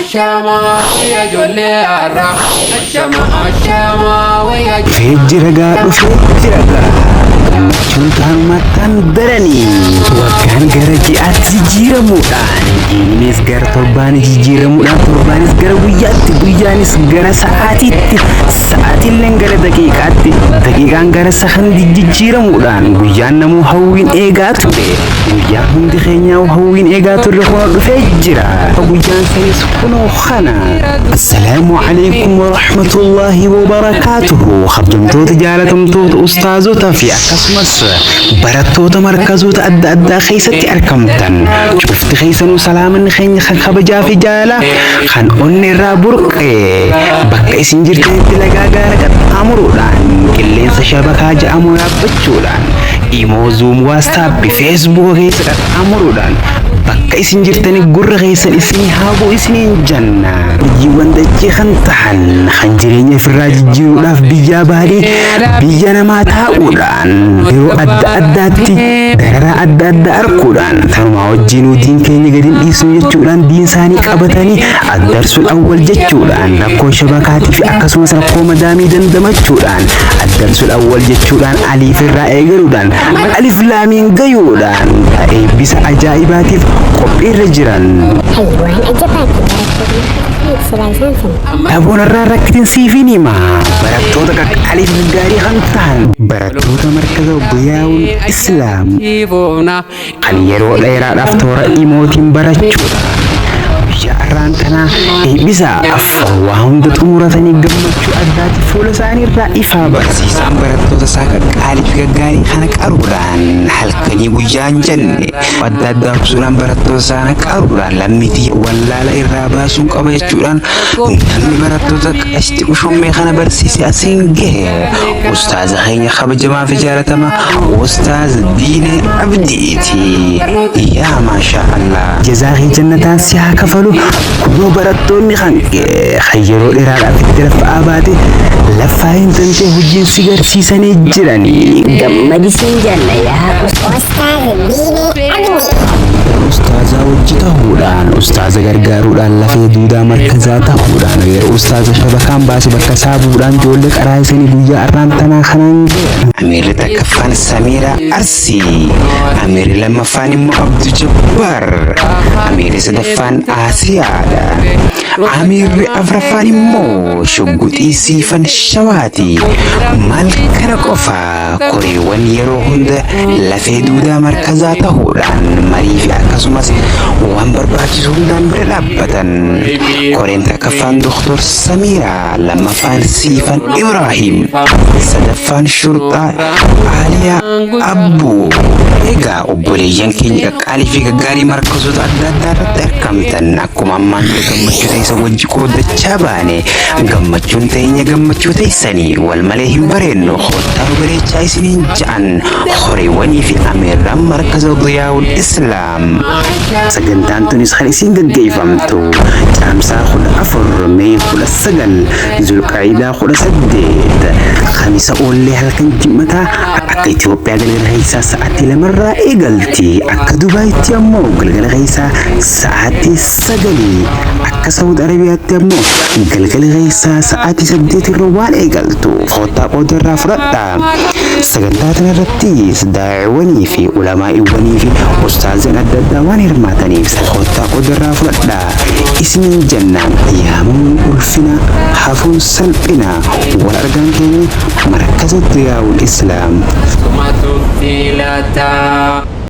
Ashamaa wayya ijoollee har'aa. Ashama ashamaa wayya. Dhufee jira gaa, dhufee jira gaa, gammachuun taanumattaan daranii waggaan gara ji'aatti jijjiiramuudhaan, jiinis gara torbaanii jijjiiramuudhaan, torbaanis gara guyyaatti, guyyaanis gara sa'aatiitti, sa'aatiilleen gara daqiiqaatti, daqiiqaan gara sakandii jijjiiramuudhaan, guyyaan namuu hawwiin eegaa ture, guyyaan hundi keenyaa hawwiin eegaa turre kunoo dhufee jira. Guyyaan sanis kunoo kana. Assalaamu alaikum warahmatullaahi wabarakaatuhu. Kabajamtoota, jaalatamtoota ustaazota fi akkasumas barattoota markazoota adda addaa keessatti argamtan, cufti keessanuu salaamanni keenya kan kabajaa fi jaalala kan onni irraa burqe bakka isin jirtanitti lagaa gaara qaxxaamuruudhaan, qilleensa shabakaa ja'amu yaabbachuudhaan, Imo, Zoom, WhatsApp, Facebook keessa qaxxaamuruudhaan bakka isin jirtanii gurra keessan isinii haabuu isiniin janna. Hojiiwwan dachee kan tahan kan jireenya ofirraa jijjiiruudhaaf biyyaa bahanii biyya namaa taa'uudhaan yeroo adda addaatti dararaa adda addaa arguudhaan, tanumaa wajjinuu diin keenya gadi hin dhiisnu jechuudhaan diin isaanii qabatanii addarsuun awwal jechuudhaan, rakkoo shabakaatii fi akkasumas rakkoo madaamii dandamachuudhaan, addarsuun awwal jechuudhaan, aliif irraa eegaluudhaan alif laamiin gayuudhaan eebbisa ajaa'ibaatiif qophiirra jiran. Waan ajaa'ibaa barattoonni silaa isaan sana. Dhaboon irraa rakkitin siifin hima. Barattoota qaqqaalii fi gaarii kan ta'an barattoota markaza Diyaa'ul Islaam kan yeroo dheeraadhaaf toora imootiin barachuudhaan guyyaa har'aan tanaa eebbisaaf waa hunda xumuratanii gammachuu addaati fuula isaanii irraa ifaa. Barsiisaan barattoota isaa qaqqaalii fi gaggaarii kana qaruudhaan halkanii guyyaan jenne adda addaa obsuudhaan barattoota isaa qaruudhaan lammiitii wallaala irraa baasuun qaba jechuudhaan namni barattoota qashti qushummee kana barsiise asiin gahe ustaaza keenya kabajamaa fi jaalatamaa Ustaaz Diinee Abdiiti. Yaa maashaa Allah. Jazaa kee jannataan si haa kafalu. Kunoo barattoonni kan kan yeroo dheeraadhaaf itti laffa'aa baate laffaa hin tantee hojiin si garsiisanii jiranii. Gammadisiin janna yaa Ustaaz Diinee Abdii. Ustaazaa wajji ta'uudhaan, ustaaza gargaaruudhaan, lafee duudaa markazaa ta'uudhaan, yeroo ustaaza shabakaan baase bakka isaa bu'uudhaan ijoollee qaraa isanii guyyaa har'aan tanaa kanaan gahe. Amiirri takkaffaan Samiiraa Arsii, Amiirri lammaffaan immoo Abduu Jabbaar, Amiirri sadaffaan Aasiyaadha. Amiirri afraffaan immoo Shugguxii Siifan Shawaati. Maal kana qofa, koreewwan yeroo hunda lafee duudaa markazaa ta'uudhaan marii fi akkasumas waan barbaachisu hundaan bira dhaabbatan. Koreen takkaffaan Doktor Samiiraa, lammaffaan Siifan Ibraahim, sadaffaan Shurxaa Aaliyaa Abbuu. Egaa obboleeyyan keenya qaqqaalii fi gaggaarii markazoota adda addaa irratti argamtan, akkuma ammaan dura gammachuu teessan wajji qooddachaa baane, gammachuun teenya gammachuu teessanii, wal malee hin bareennu, koottaa nu bareechaa isiniin ja'an horiiwwanii fi ameerraan markaza Diyaa'ul Islaam. Sagantaan tunis kan isiin gaggeeffamtu Caamsaa 14, Mee 19, Zulqaayidaa 18, Kamisa oollee halkan Jimmataa akka Itoophiyaa galgala keessaa sa'aatii 2rraa eegalti. Akka Dubaayitti ammoo galgala keessaa sa'aatii 9, akka Saawud Arabiyaatti ammoo galgala keessaa sa'aatii 8 irra waan eegaltu koottaa qooda irraa fudhadha. Sagantaa kanarrattis daa'iwwanii fi ulamaa'iwwanii fi ustaazeen adda addaa waan hirmaataniif koottaa qooda irraa fudhadha. Isiniin jennaan, yaamamuun ulfina, hafuun salphina. Wal argaan keenya markaza Diyaa'ul Islaam. Sumatu filata.